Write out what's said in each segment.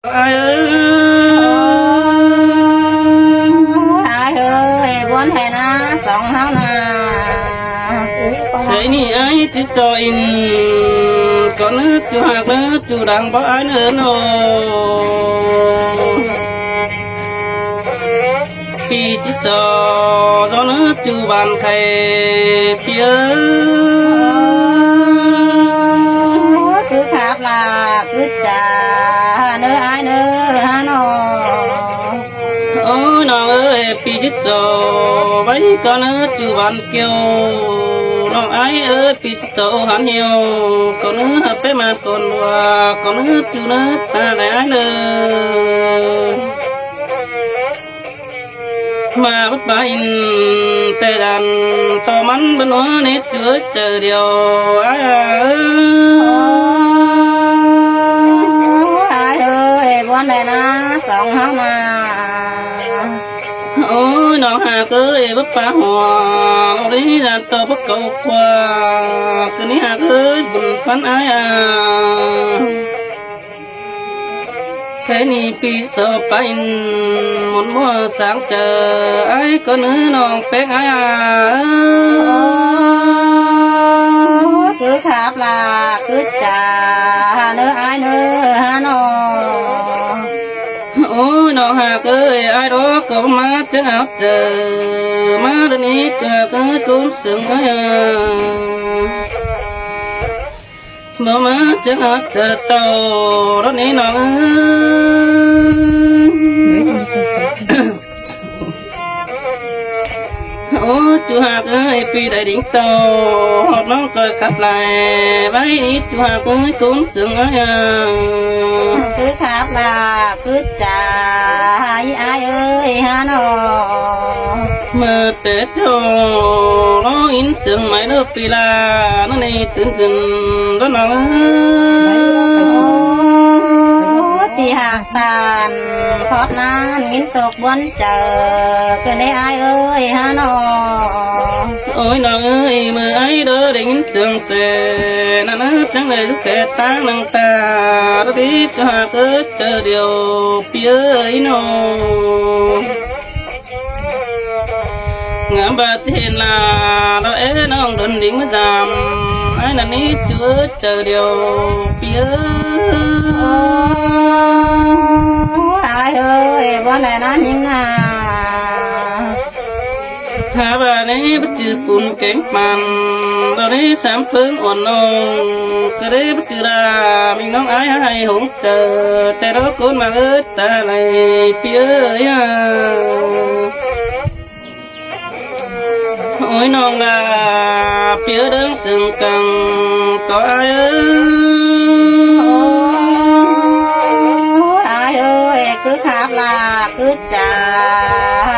ອ້າຍເອີຍ ອ້າຍເອີຍ ບ່ອນໃດນະ ສອງເຮົານະ ໃສນີ້ອ້າຍຊິຊອຍອິນ ກໍນຶກຢູ່ຮັກເນີ ຢູ່ດັງບໍ່ອ້າຍເນີໂນ ປີຈິດສອ ໂດນຈູບານໄຄເພຍ ຄືຄັກລະ ຄືຈາເນີອ້າຍເນີຮະນໍ ໂອ້ຍນ້ອງເອີຍ ປີຈິດສອ ໄວ້ກ່ອນເນີຈູບານແກ້ວ ນ້ອງອ້າຍເອີຍ ປີ ໂຕຫັນຫິວ ກໍນຶກຫາໄປມາກ່ອນວ່າ ກໍນຶກຢູ່ເນີຕາໄດ້ອ້າຍເນີ ມາບັດບາອິນ ແຕ່ດັນຕໍ່ມັນບັນຫົວໃນເຈີເຈີດຽວ ອ້າຍເອີຍ ອ້າຍເອີຍ ບ່ອນໃດນະ ສອງເຮົານະ. ໂອ້ຍ ນ້ອງຮັກເອີຍ ບັກປາຫົວ ເຮົາໄດ້ຍານຕໍ່ພວກເຂົາຂວາ ກະນີ້ຮັກເອີຍ ບຸນປັນອ້າຍອາ ແຄ່ນີ້ປີສອບໄປ ໝົນບໍ່ສາງເຈີ ອ້າຍກໍເນີນ້ອງແປ້ງອ້າຍອາ ຄືຄາບລາ ຄືຈາເນີອ້າຍເນີຫານ້ອງ. ໂອ້ຍ ນ້ອງຮັກເອີຍ ອ້າຍດອກກໍມາຈະເອົາເຈີ ມາດຽວນີ້ຈະເກີດກຸນເຊິ່ງເອີຍ ບໍ່ມາຈະເອົາເຈີເຕົ້າດຽວນີ້ນ້ອງເອີຍ. ໂອ້ ຈູຮັກເອີຍ ປີໄດ້ດິງໂຕ ຮອດນ້ອງກໍຂັບໄລ່ໄວ້ ຈູຮັກເອີຍ ກຸນເຊິ່ງອ້າຍ ຄືຂັບລາ ຄືຈາ ໃຫ້ອ້າຍເອີຍຫານ້ອງ ເມື່ອແຕ່ເຈົ້າ ລອງອິນເຊິ່ງໄມ້ເດີປີລາ ນັ້ນນີ້ຕື່ນຂຶ້ນເດີນ້ອງເອີຍ ໂອ້ ປີຫາກຕານ ພອດນານ ຍິນຕົກບ່ອນ ເຈີ ເກີດໃນອ້າຍເອີຍຫານ້ອງ ໂອ້ຍ ນ້ອງເອີຍ ເມື່ອອ້າຍເດີໄດ້ຍິນສຽງແສ ນັ້ນເອີຍ ຈັ່ງໄດ້ລຸກແຕ່ຕາງນ້ຳຕາ ດຽວນີ້ຈະຫາເກີດເຈີດຽວ ປີເອີຍນ້ອງ ງາມບາດເຫັນລາ ດອກເອນ້ອງດົນດິງມາດາມ ອ້າຍນັ້ນນີ້ເຈີດຽວ ປີເອີຍ ອ້າຍເອີຍ ບໍ່ໄດ້ນານຍິງນາ ຫາວ່າໃນບັດຈື່ປຸນແກງປັນ ດອກນີ້ສາມເພິ່ງອ່ອນນ້ອງ ກະເດ້ບັດຈື່ລາ ມີນ້ອງອ້າຍໃຫ້ຫົງເຈີ ແຕ່ດອກໂກນມາເອີຍ ຕາໄຫຼ ປີເອີຍ ໂອ້ຍ ນ້ອງລາ ປີເອີຍ ເດີງເຊິ່ງກັງ ກໍອ້າຍເອີຍ ໂອ້ຍ ອ້າຍເອີຍ ຄືຄາບລາ ຄືຈາ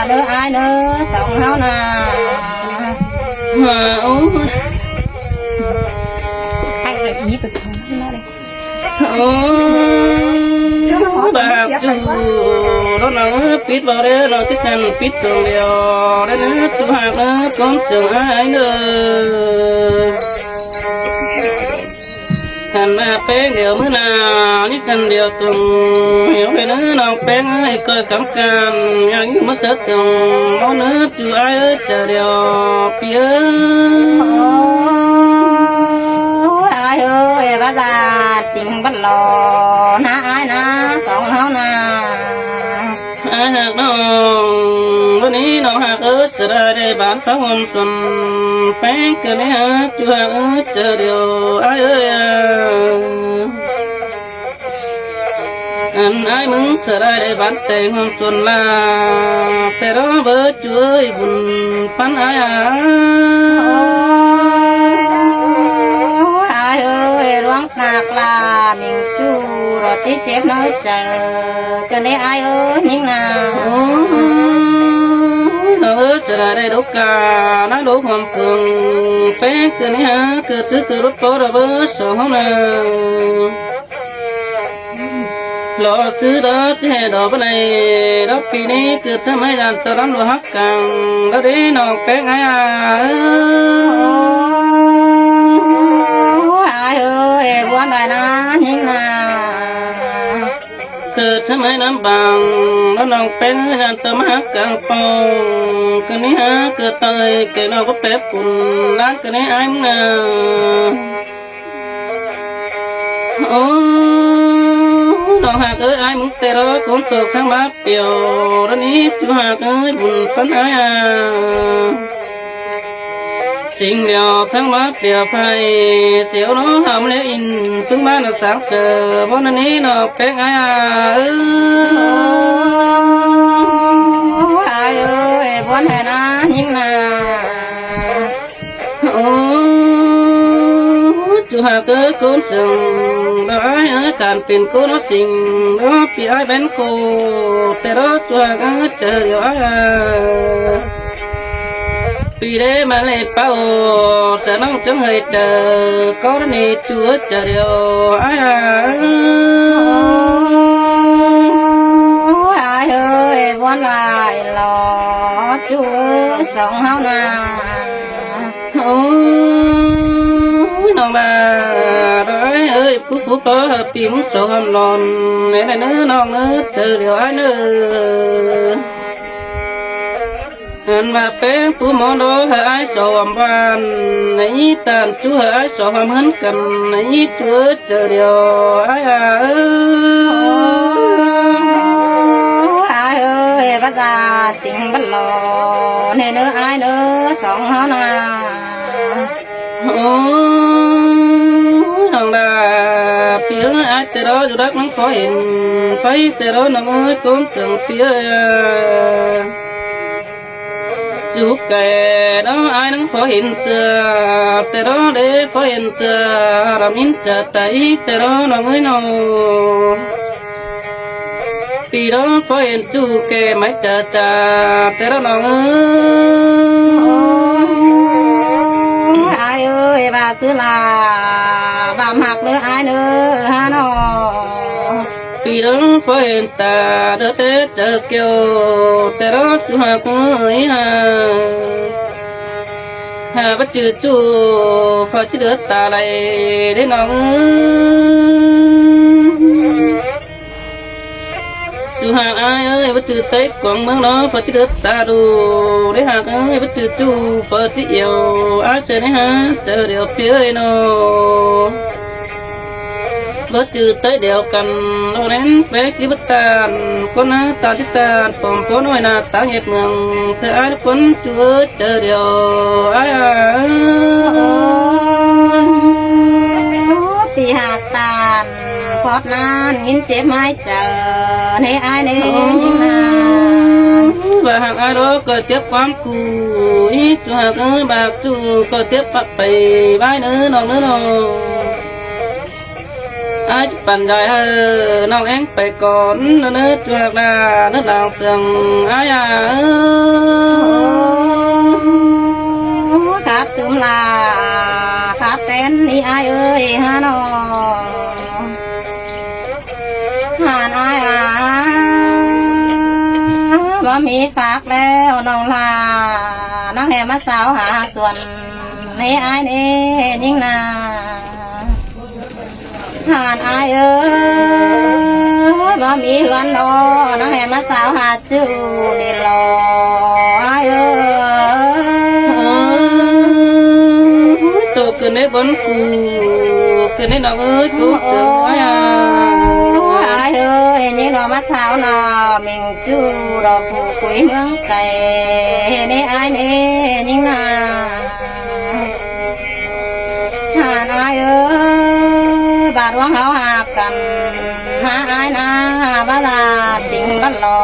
ເດີອ້າຍເດີ ສອງເຮົານະ ໂອ້ຍ ໂອ້ ບາບຈູ ໂດນເອົາປິດບໍ່ໄດ້ ເຮົາຕິດກັນປິດຕົງດຽວ ໄດ້ເນີ ຕູຮັກເນີ ຄວາມເຊິ່ງອ້າຍເນີ ຄັນມາແປ້ງດຽວມື້ໜ້າ ນີ້ກັນດຽວຕົງ ເຮົາໄປເນີ ນ້ອງແປ້ງເອີຍ ກໍກຳກັນ ຍັງຢູ່ມາເສີດຕົງ ບໍ່ເນີ ຈູອ້າຍເອີຍ ຈະດຽວ ປີເອີຍ ໂອ້ຍ ອ້າຍເອີຍ ວ່າຈາຕິງບັນລໍນະ ອ້າຍນະ ສອງເຮົານະ ອ້າຍຮັກນ້ອງ ວັນນີ້ນ້ອງຮັກເອີຍ ຈະໄດ້ບານຟ້າຫົວສົນ ແປ້ງເກີດໃນຮັກ ຈູຮັກເອີຍ ຈະດຽວ ອ້າຍເອີຍ ອັນອ້າຍມຶງຈະໄດ້ໄດ້ບັດແຕ່ງຮ່ວມຊົນລາ ແຕ່ລໍເບີຈວຍບຸນປັນອ້າຍອາ ໂອ້ ອ້າຍເອີຍ ຫຼວງຕາກລາມິງຈູ ລໍຕິເຈັບໃນໃຈ ເກີດໃນອ້າຍເອີຍຍິງນາ ໂອ້ ເອີ ຈະໄດ້ໄດ້ດົກການາໂດກຫອມເພິ່ງ ແປ້ງເກີດໃນຫາ ເກີດຊຶກເກີດລົດໂປລະເບີສອງເຮົານາ ລໍຊື້ດອກແຈດອກປານໃດ ດອກປີນີ້ເກີດສະໄໝດານຕອນນັ້ນບໍ່ຮັກກັນ ດອກເດ້ນ້ອງແປ້ງອ້າຍອາ ໂອ້ ອ້າຍເອີຍ ບວນໄດ້ນາຍິງນາ ເກີ ເກີດສະໄໝນ້ຳບາງ ແລ້ວນ້ອງແປ້ງຍານຕະມາກາງປ່ອງ ກະນີ້ຫາເກີດເຕີຍແກ່ນ້ອງບໍ່ແປປຸນ ລ້ານກະນີ້ອ້າຍມຶງນາ. ໂອ້ ນ້ອງຮັກເອີຍ ອ້າຍມຶງແຕ່ລະຄົນໂຕຂ້າງມາປ່ຽວ ລະນີ້ຈູຮັກເອີຍ ບຸນປັນອ້າຍອາ. ສິ່ງດຽວສັງມາເປຍໄຟ ສຽວເນາະຫຳແລະອິນ ປຶ້ງບ້ານນະສັງເກີ ບ່ອນນີ້ເນາະແປ້ງອ້າຍອາເອີຍ. ໂອ້ ອ້າຍເອີຍ ບ່ອນແຫ່ນາຍິງນາ. ໂອ້ ຈູຮັກເອີຍ ຄົນເຊິ່ງ ດອກອ້າຍເອີຍ ການເປັນຄົນເນາະ ສິ່ງເນາະ ປີອ້າຍແມ່ນໂຄ ແຕ່ເນາະ ຈູຮັກເອີຍ ເຈີດຽວອ້າຍອາ. ປີເດມາເລປາໂອ ສະນ້ອງຈຶ່ງເຮີຍເຈີ ກໍລະນີຈູເຈີດຽວອ້າຍອາ. ອ້າຍເອີຍ ບ່ອນຫຼາຍຫຼໍ ຈູສອງເຮົານາ. ໂອ້ຍ ນ້ອງບາດ ອ້າຍເອີຍ ຜູ້ຟູພໍຫາປີມຸງສອງຫອມນອນ ແນ່ເນີນ້ອງເນີ ເຈີດຽວອ້າຍເນີ. ອັນວ່າແປ້ງປູໝໍນອ ໃຫ້ອ້າຍສອງຫອມບ້ານ ໃນຕານຈູໃຫ້ອ້າຍສອງຫອມເຮືອນກັນ ໃນເຈີດຽວອ້າຍອາເອີ. ໂອ້ ອ້າຍເອີຍ ບັດສາຕິງບັດຫຼໍ ແນ່ເນີອ້າຍເນີ ສອງເຮົານາ. ໂອ້ຍ ນ້ອງດາ ປີເອີຍ ອ້າຍແຕ່ລະຢູ່ດັກນຳພໍເຫັນ ໄຟແຕ່ລະນ້ອງເອີຍ ກົມເຊິ່ງປີເອີຍ ຢູ່ແກ່ນ້ອງອ້າຍນຳພໍເຫັນເສືອ ແຕ່ລະເດ ພໍເຫັນເສືອ ລຳອິນຈະໄຕແຕ່ລະນ້ອງເອີຍນ້ອງ. ປີດອງພໍເຫັນຈູແກ່ໄມ້ຈາຈາ ແຕ່ລະນ້ອງເອີຍ. ໂອ້ຍ ອ້າຍເອີຍ ວ່າຊື່ລາ ວ່າມັກເດີອ້າຍເດີຫານ້ອງ. ປີດອງພໍເຫັນຕາເດີແຕ່ເຈີແກ້ວ ແຕ່ລະຈູຮັກເອີຍຫາ ຫາບໍ່ຈື່ຈູ ຝາກຈີເດີຕາໄຫຼເດ້ນ້ອງເອີຍ. ຈູຫາກອ້າຍເອີຍ ບໍ່ຈື່ໄຕ້ກວາງເມືອງເນາະ ຝາກຈີເດີຕາດູ ໄດ້ຫາກເອີຍ ບໍ່ຈື່ຈູ ຝາກຈີອຽວ ອ້າຍເຊີນໃຫ້ຫາເຈີດຽວປີເອີຍເນາະ. ບໍ່ຈື່ໄຕ້ດຽວກັນ ໂລແລນແປຈີບໍ່ຕານ ຄົນໜ້າຕາຈີຕານ ປອມໂພນ້ອຍໜ້າຕາເຫດເມືອງ ເສືອອ້າຍຄົນຈູເຈີດຽວອ້າຍອາ. ໂອ້ ປີຫາກຕານ ພອດນານຍິນເຈັບໝາຍ ເຈີເນອ້າຍເນ. ໂອ້ ວ່າຫາກອ້າຍດອກກໍເຈັບຄວາມກູ ອີກຈູຫາກເອີຍບາກຈູກໍເຈັບປະໄປໄວ້ເນີນ້ອງເນີນ້ອງ. ອ້າຍຈະປັນຍາຍໃຫ້ນ້ອງແອງໄປກ່ອນເນີ ຈູຫາກຫຼ້າເນີນາງເຊື່ອງອ້າຍອາເອີ. ໂອ້ ຄັບຕຶມຫຼ້າ ຄັບແຕນນີ້ອ້າຍເອີຍຫານ້ອງ. ຫານອ້າຍອາ ບໍ່ມີຝາກແລ້ວນ້ອງຫຼ້າ ນ້ອງແຫ່ມາສາວຫາສວນໃຫ້ອ້າຍເນຍິງນາ. ຫານອ້າຍເອີຍ ບໍ່ມີເຮືອນດອກ ນ້ອງແຫ່ມາສາວຫາ ຈູນີ້ຫຼໍອ້າຍເອີຍ. ໂຕເກີນໄດ້ບ່ອນກູ ເກີນໄດ້ນ້ອງເອີຍ ກູເຈີອ້າຍອາ. ອ້າຍເອີຍ ຍິງດອກມາສາວນາ ມິງຈູດອກຜູ້ຄຸຍເມືອງໄກ ເນອ້າຍເນຍິງນາ. ຫານອ້າຍເອີຍ ບາດດວງເຮົາຫາກກັນ ຫາອ້າຍນາ ບາດລາດຕິງບັດຫຼໍ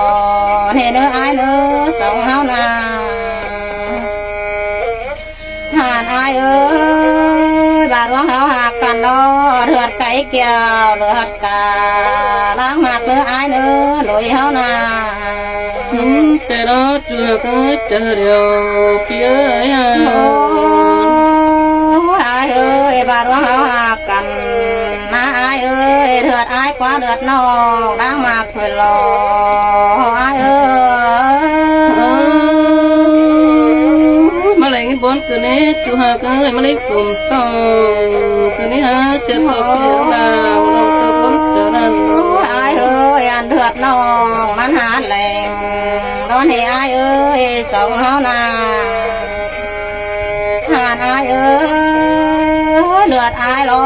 ເນເນີອ້າຍເນີ ສອງເຮົານາ. ຫານອ້າຍເອີຍ ບາດດວງເຮົາຫາກກັນດອກ ເລືອດໄກ່ແກ້ວ ເລືອດກາລ້າງໝາກເນີອ້າຍເນີ ໂດຍເຮົານາ. ອືມ ແຕ່ລະ ເຈີດຽວ ເຈີດຽວ ພີ່ເອີຍ. ໂອ້ ອ້າຍເອີຍ ບາດວ່າເຮົາຮັກກັນນະ ອ້າຍເອີຍ ເລືອດອ້າຍກວ່າເລືອດນ້ອງ ລ້າງໝາກເພິ່ນຫຼໍ ອ້າຍເອີຍ. ມາເລັງບົນຄືນນີ້ ຈູຮັກເອີຍ ມາເລັງກົມຕ້ອງຄືນນີ້ ຫາເຈັບອອກເລື່ອງລາວ ນ້ອງເກີດບົນເຈົ້ານັ້ນ ອ້າຍເອີຍ ອັນເທື່ອ ນ້ອງມັນຫາແຫຼງ ດອນເຮອ້າຍເອີຍ ສອງເຮົານາ ຫານອ້າຍເອີຍ ເລືອດອ້າຍລໍ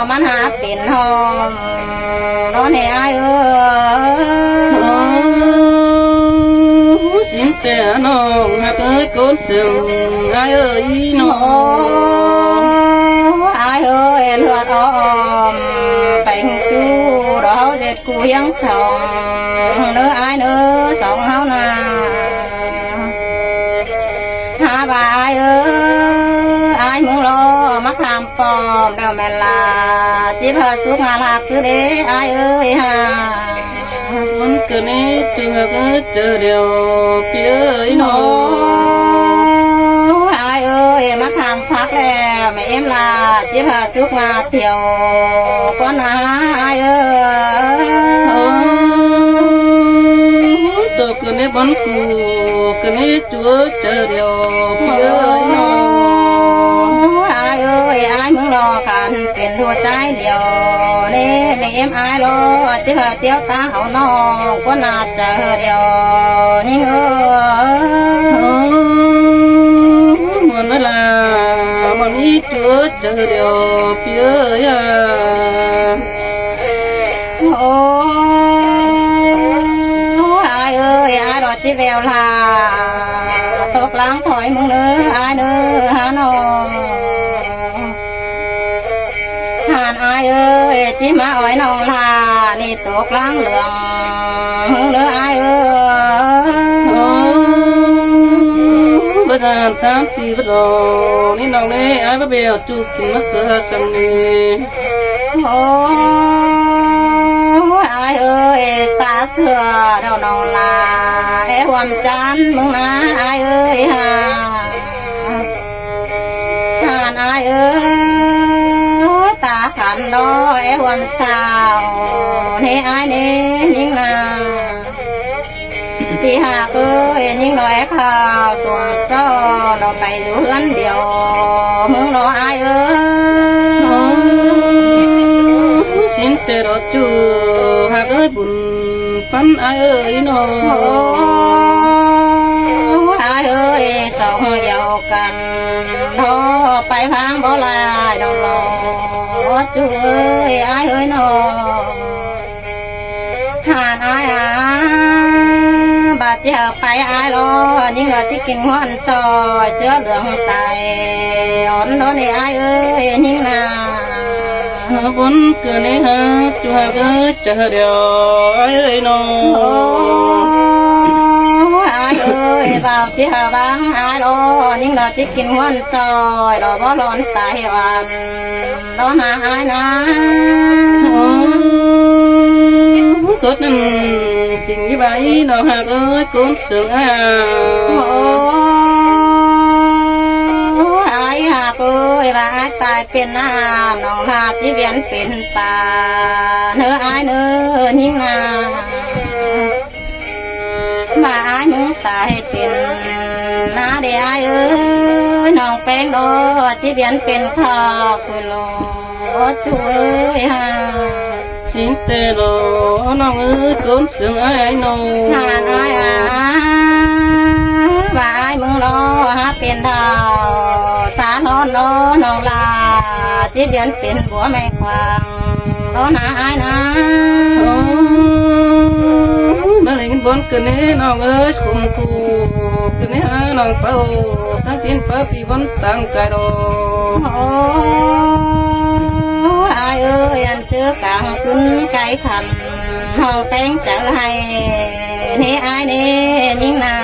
ມັນຫາເປັນຫ້ອມ ດອນເຮອ້າຍເອີຍ ໂອ້ ຊິນແຕ່ນ້ອງຮັກເອີຍ ໂກນເຊິ່ງອ້າຍເອີຍນ້ອງ ໂອ້ ອ້າຍເອີຍ ເລືອດອ້ອມແປງຈູ ດອກເດັດ ກູຮຽງສອງເດີອ້າຍເດີ ສອງເຮົານາ ຫາວ່າອ້າຍເອີຍ ອ້າຍມຶງລໍ ມາຂ້າມປ້ອມແລ້ວແມ່ນລະ ຈິບຫາສຸກຫາລາບຄືເດ ອ້າຍເອີຍຫາ ມັນກະເນຈຶງຮັກເອີຍ ເຈີດຽວ ພີ່ເອີຍນ້ອງ ໂອ້ ອ້າຍເອີຍ ມາຂ້າມ ພັກແລ້ວແມ່ເອັມລາ ຈິບຫາສຸກມາທ່ຽວກ່ອນນາອ້າຍເອີຍ ໂຕກະເນບອນກູກະເນຈວເຈີດຽວ ພີ່ເອີຍນ້ອງ ໂອ້ ອ້າຍເອີຍ ອ້າຍເມືອງລໍຄັນເປັນຜູ້ຊາຍດຽວເນ ແມ່ເອັມອ້າຍລໍ ຈິບຫາທ່ຽວຕາເອົານ້ອງກ່ອນນາ ເຈີດຽວ ຍິງເອີຍ ມ່ວນເວລາ ມັນມີຈຸດເຈີດຽວ ພີ່ເອີຍ ໂອ້ ອ້າຍເອີຍ ອ້າຍລໍຈິແວວລາ ຕົກຫຼັງຖອຍມຶງເດີ ອ້າຍເດີ ຫານ້ອງ ຫານອ້າຍເອີຍ ຈິມາອ້ອຍນ້ອງລາ ນີ້ຕົກຫຼັງເຫຼືອງເດີອ້າຍເອີຍ ບໍ່ນານສາມປີບໍ່ດອກ ນີ້ນ້ອງເດ້ ອ້າຍບໍ່ແບວຈຸກມາເກືອສັງນີ້ ໂອ້ ອ້າຍເອີຍ ຕາເສືອດອກນ້ອງລາ ແອຮ່ວມຈັນເມືອງນາ ອ້າຍເອີຍຫາ ທ່ານອ້າຍເອີຍ ຕາຂັນດອກແອຮ່ວມສາວ ເນອ້າຍເນຍິງນາ ພີ່ຫາກເອີຍ ຍິງດອກແອຂາວ ສົມຊອດດອກໄປຢູ່ເຮືອນດຽວ ເມືອງດອກອ້າຍເອີຍ ຊິນແຕ່ດອກຈູ ຫາກເອີຍບຸນ ປັນອ້າຍເອີຍນ້ອງ ໂອ້ ອ້າຍເອີຍ ສອງດຽວກັນ ທໍ່ໄປພາງບໍ່ຫຼາຍດອກລູກ ຈູເອີຍ ອ້າຍເອີຍນ້ອງ ຫານອ້າຍອາ ບາດເຈັບໄປອ້າຍລໍ ຍິງວ່າຊິກິນງວນຊອຍ ເຊື້ອເຫຼືອງໄຕ ອ່ອນດອນເອອ້າຍເອີຍ ຍິງນາ ເຮົາຄົນເກີດໃນຮັກ ຈູຮັກເອີຍ ຈະດຽວອ້າຍເອີຍນ້ອງ ໂອ້ ອ້າຍເອີຍ ບ່າວຊິຫາບາງອ້າຍລໍ ຍິງດອກຊິກິນງວນຊອຍ ດອກບໍ່ຮ້ອນຕາຍຫວານ ດອກຫາອ້າຍນາ ໂອ້ ກົດນັ້ນຈິງອີບາອີນ້ອງຮັກເອີຍ ກົນເຊິ່ງອ້າຍ ໂອ້ ອ້າຍຮັກເອີຍ ວ່າອ້າຍຕາຍ ເປັນນ້ຳໜອງຫາກ ຊິວຽນເປັນປາ ເນີອ້າຍເນີຍິງນາ ວ່າອ້າຍມຶງຕາຍເປັນນາເດອ້າຍເອີຍ ນ້ອງແປ້ງດອກ ຊິວຽນເປັນຄາກຄືຫຼໍ ຈູເອີຍຫາ ຊິແຕ່ຫຼໍ ນ້ອງເອີຍ ກົນເຊິ່ງອ້າຍນ້ອງ ຫານອ້າຍອາ ວ່າອ້າຍມຶງຫຼໍ ຫາເປັນດາວ ສານອນນອນນ້ອງຫຼ້າ ຊິວຽນເປັນຜົວແມ່ຂວາງ ລໍນາອ້າຍນາ ໂອ້ ມາເລັງບົນກະເນນ້ອງເອີຍ ຄຸມຄູ່ກະເນຫານ້ອງເປົາ ສັງກິນປາປີບົນຕ່າງກາຍດອກ ໂອ້ ອ້າຍເອີຍ ອັນເຈີກາງຄືນໄກຄຳ ຫ້ອງແປ້ງເຈີໃຫ້ ເນອ້າຍເນຍິງນາ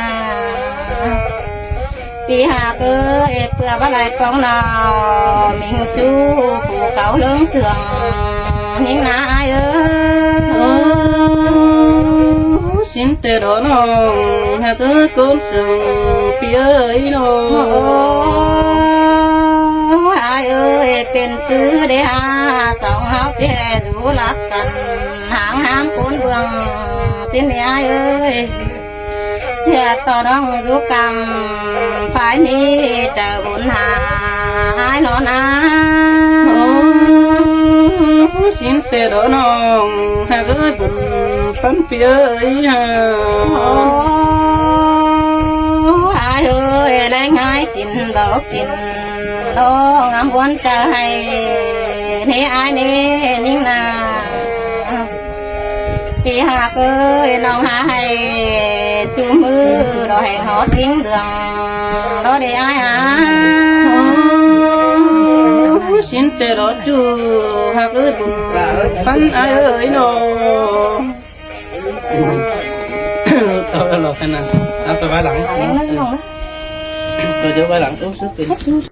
ປີຫາເປີເອດເປືອບໍ່ໄຫຼປອງນາວ ມິງຊູຜູ້ເກົ່າເລິງເຊື່ອງ ຍິງນາອ້າຍເອີຍ ຊິນແຕ່ດອກນ້ອງ ຫາກເອີຍ ກົນເຊິ່ງ ປີເອີຍນ້ອງ ໂອ້ ອ້າຍເອີຍ ເປັນຊື່ເດຫາ ສອງເຮົາແກ່ຢູ່ລັກກັນ ຫາງຫາມໂຄນເບື້ອງ ຊິນເດອ້າຍເອີຍ ເສຍຕໍ່ນ້ອງຢູ່ກຳ ຝ່າຍນີ້ຈະບຸນຫາອ້າຍນອນນາ ໂອ້ ຊິນແຕ່ດອກນ້ອງ ຫາກເອີຍບຸນ ປັນພີ່ເອີຍ ໂອ້ ອ້າຍເອີຍ ແລງຫາຍກິນບໍ່ກິນ ລອງອຳບວນໃຈໃຫ້ເນອ້າຍເນຍິງນາ ພີ່ຮັກເອີຍ ນ້ອງຫາໃຫ້ຊຸມື້ ລໍແຮງຮອດວິງເດືອງ ລໍເດອ້າຍອາ ຊິນແຕ່ລໍຈູຮັກເອີຍ ບຸນພັນອ້າຍເອີຍເນາະ. ເອົາແລ້ວເນາະ ເອົາໄປໄວ້ຫຼັງ ເອົາໄວ້ຫຼັງ ເອົາໄວ້ຫຼັງ ເອີ ເປັນ